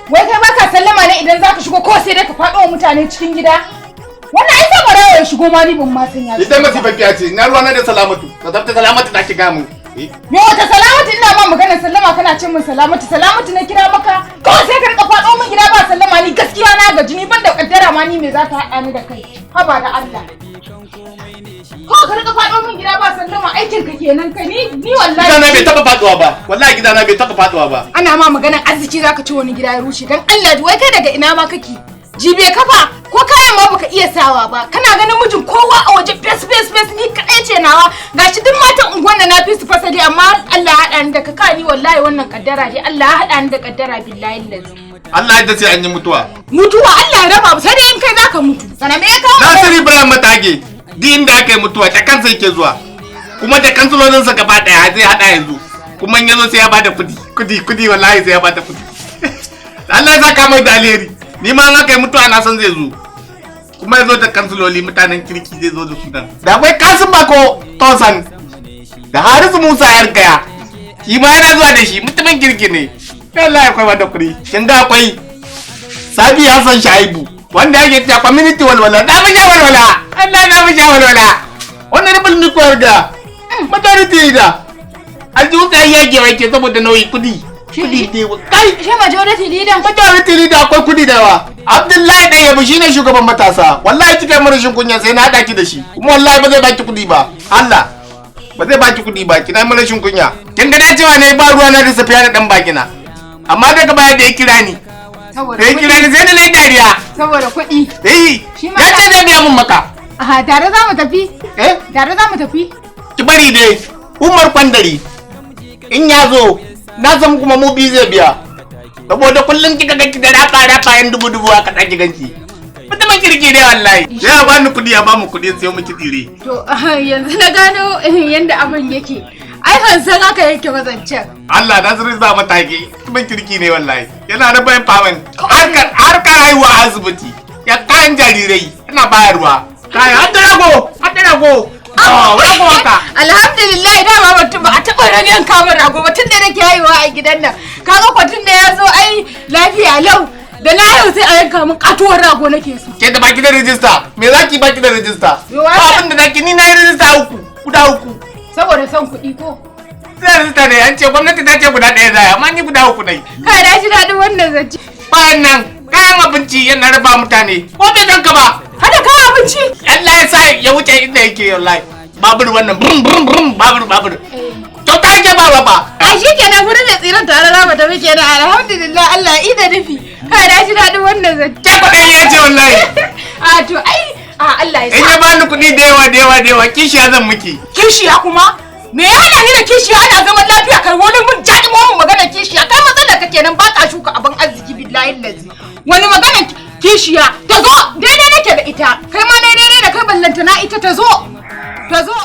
Wai kai baka sallama ne idan zaka shigo ko sai dai ka faɗo wa mutane cikin gida? Wannan ai sai barawo ya shigo ma, ni ban ma san ya shigo. Ita masifaffiya ce, na ruwa na da Salamatu. Ka tsafta Salamatu ta shiga mu. Me wata Salamatu? Ina ma maganar sallama kana ce min Salamatu. Salamatu na kira maka? Kawai sai ka rika faɗo min gida ba sallama. Ni gaskiya na gaji, ni ban da kaddara ma, ni me za ta haɗa ni da kai? Haba da Allah. Kawai ka rika faɗo min gida ba sallama, aikin ka kenan kai. Ni wallahi. Gidana bai taba faduwa ba. Wallahi gidana bai taba faduwa ba. Ana ma maganar arziki zaka ci wani gida ya rushe. Dan Allah, wai kai daga ina ma kake? Jibe kafa ko kayan ma baka iya sawa ba. Kana ganin mijin kowa a waje fes fes fes, ni kadai ce nawa. Gashi duk matan unguwan nan na fi su fasali, amma Allah ya haɗa ni da ka. Ni wallahi wannan kaddara dai, Allah ya haɗa ni da kaddara, billahi lazi. Allah ya sai an yi mutuwa. Mutuwa Allah ya raba, sai dai in kai zaka mutu. Sana me ya kawo? Nasiru Ibrahim Matage, duk inda aka yi mutuwa ta kansa yake zuwa. Kuma da kansulolinsa gaba daya zai hada yanzu. Kuma in yazo sai ya bada kudi. Kudi kudi, wallahi sai ya bada kudi. Allah ya saka mai da alheri. Ni ma in aka yi mutuwa na san zai zo. Kuma ya zo da kansuloli, mutanen kirki zai zo da su nan. Da akwai Kasim Bako Tosan da Harisu Musa Yargaya. Shi ma yana zuwa da shi, mutumin kirki ne. Allah ya akwai wanda kudi. Kin ga akwai Sabi Hassan Shaibu wanda yake cewa community walwala, da mu sha walwala, Allah na mu sha walwala. Wannan rubul mi koyar da majority leader, aljihu sai yage yake saboda nauyi, kudi kudi dai kai. Shi majority leader? Majority leader, akwai kudi da yawa. Abdullahi dan Yabu shine shugaban matasa. Wallahi kika yi rashin kunya sai na hada ki da shi, kuma wallahi ba zai baki kudi ba. Allah ba zai baki kudi ba, kina yi rashin kunya. Kin ga dacewa ne ba ruwa na da safiya da dan bakina, amma daga baya da ya kira ni, Saboda da ya kira ni sai da na yi dariya. Saboda kuɗi. Eh. Shi ma Ya ce zai biya mun maka. Aha, tare za mu tafi. Eh. Tare za mu tafi. Ki bari dai Umar Kwandari in ya zo, na san kuma mu biyu zai biya, saboda kullum kika ga ki da rapa rapa yan dubu dubu aka ɗaki ganki. Mutumin kirki ne wallahi. Ya ba ni kuɗi, ya ba mu kuɗi sai mu ki tsire. To yanzu na gano yanda abin yake. Ai ban san haka yake ba zancen. Allah, Nasiru za mata ke mutumin kirki ne wallahi. Yana da bayan faman harkar haihuwa a asibiti, ya kayan jarirai yana bayarwa, kayan har da rago, har da rago. Oh, rago haka. Alhamdulillah, dama mutum ba a taɓa ragen kama rago ba tun da nake haihuwa a gidan nan. Kaga ko tun da ya zo ai lafiya lau. Da na haihu sai a yanka min katuwar rago nake so. Ke da baki da rijista, me zaki baki da rijista? Yo, ba abin da zaki. Ni na yi rijista uku, guda uku. Saboda son kuɗi ko? Sai rijista ne an ce gwamnati ta ce guda ɗaya zai, amma ni guda uku nai. Kai, na ji daɗin wannan zance. Bayan nan kayan abinci yana raba mutane, ko bai ganka ba. Hada kayan abinci? Allah ya sa ya wuce inda yake wallahi. Babur wannan brum brum brum, babur babur. Kyauta yake ba ba. A shi kenan, gurin mai tsiran tare za mu tafi kenan. Alhamdulillah, Allah ya ida nufi. Kai, na ji daɗin wannan zance. Ke kuɗin ya ce wallahi. A to ai a Allah ya In sa. ya bani kuɗi da yawa da yawa da yawa, kishiya zan miki. Kishiya kuma? Me ya hada ni da kishiya? Ana zaman lafiya kai wani mun jadi mun magana kishiya. Kai matsalar ka kenan, ba ka shuka abin arziki, billahi lazi. Wani magana kishiya? Ta zo, daidai nake da ita. Kai ma daidai da kai, ballanta na ita, ta zo. Ta zo.